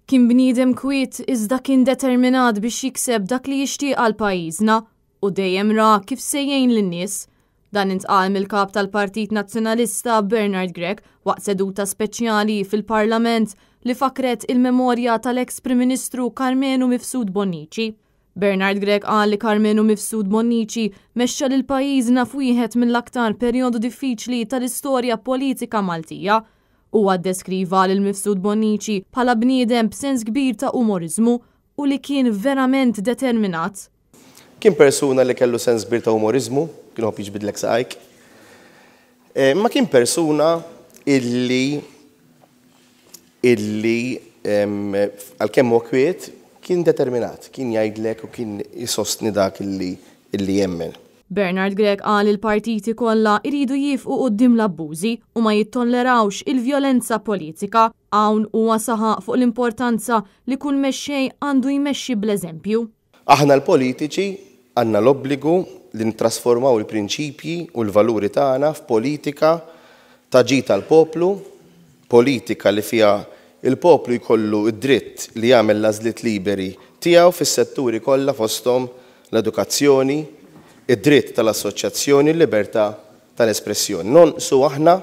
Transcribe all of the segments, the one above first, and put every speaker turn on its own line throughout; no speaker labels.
Kien bniedem kwiet iżda kien determinat biex jikseb dak li jixtieq għal pajjiżna u dejjem ra kif se jgħin lin-nies. Dan intqal mill-Kap tal-Partit Nazzjonalista Bernard Grech waqt seduta speċjali fil-Parlament li fakkret il-memorja tal-eks Prim Ministru Karmenu Mifsud Bonnici. Bernard Grech qal li Karmenu Mifsud Bonnici mexxa lil pajjiżna f'wieħed mill-aktar perjodu diffiċli tal-istorja politika Maltija. Huwa ddeskriva lil Mifsud Bonnici bħala bniedem b'sens kbir ta' umoriżmu u li kien verament determinat.
Kien persuna li kellu sens kbir ta' umoriżmu, kien iħobb jiġbidlek saqajk. Imma kien persuna illi illi għalkemm huwa kwiet, kien determinat, kien jgħidlek u kien isostni dak illi illi jemmen.
Bernard Grech qal li l-partiti kollha jridu jiefqu quddiem l-abbużi u ma jittollerawx il-vjolenza politika. Hawn huwa saħaq fuq l-importanza li kull mexxej għandu jmexxi bl-eżempju.
Aħna l-politiċi għandna l-obbligu li nittrasformaw il-prinċipji u l-valuri tagħna f'politika ta' ġid għall-poplu, politika li fiha l-poplu jkollu d-dritt li jagħmel l-għażliet liberi tiegħu fis-setturi kollha fosthom l-edukazzjoni, id-dritt tal-assoċjazzjoni, l-libertà tal-espressjoni. Nonqsu aħna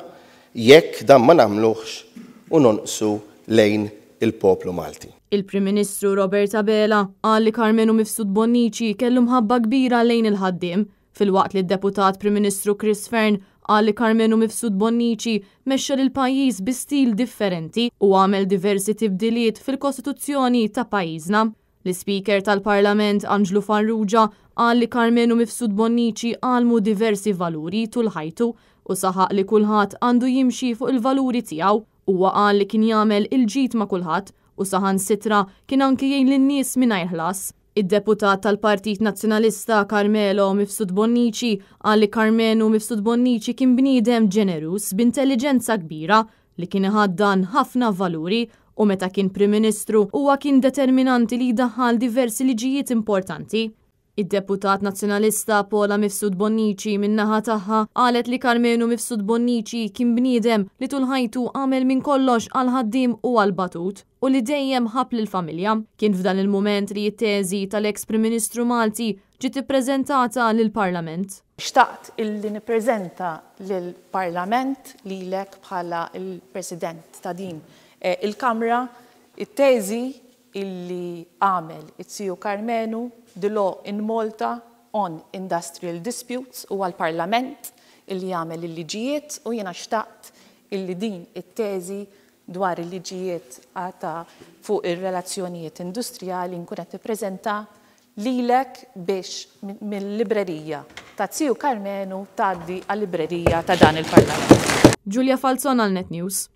jekk dan ma nagħmluhx u nonqsu lejn il-poplu Malti.
Il-Prim Ministru Robert Abela qal li Karmenu Mifsud Bonnici kellu mħabba kbira lejn il-ħaddiem, filwaqt li d-Deputat Prim Ministru Chris Fearne qal li Karmenu Mifsud Bonnici mexxa lill-pajjiż bi stil differenti u għamel diversi tibdiliet fil-Kostituzzjoni ta' pajjiżna. L-Ispeaker tal-Parlament Anġlu Farrugia qal li Karmenu Mifsud Bonnici għallmu diversi valuri tul ħajtu u saħaq li kulħadd għandu jimxi fuq il-valuri tiegħu. Huwa qal li kien jagħmel il-ġid ma' kulħadd u saħansitra kien anki jgħin lin-nies mingħajr ħlas. Id-Deputat tal-Partit Nazzjonalista Carmelo Mifsud Bonnici qal li Karmenu Mifsud Bonnici kien bniedem ġeneruż b'intelliġenza kbira li kien iħaddan ħafna valuri u meta kien Prim Ministru huwa kien determinanti li jdaħħal diversi liġijiet importanti. Id-Deputat Nazzjonalista Paula Mifsud Bonnici min-naħa tagħha qalet li Karmenu Mifsud Bonnici kien bniedem li tul ħajtu għamel minn kollox għall-ħaddiem u għall-batut u li dejjem ħabb lill-familja. Kien f'dan il-mument li t-teżi tal-eks Prim Ministru Malti ġiet ippreżentata lill-Parlament.
Xtaqt illi nippreżenta lill-Parlament, lilek bħala l-President ta' din il-Kamra, it-teżi illi għamel iz-ziju Karmenu, The Law in Malta on Industrial Disputes, huwa l-Parlament illi jagħmel il-liġijiet u jiena xtaqt illi din it-teżi dwar il-liġijiet ta' fuq ir-relazzjonijiet industrijali nkun qed nippreżenta lilek biex mil-librerija ta' Ziju Karmenu tgħaddi għal-librerija ta' dan il-Parlament.
Julia Falzon għal Net News.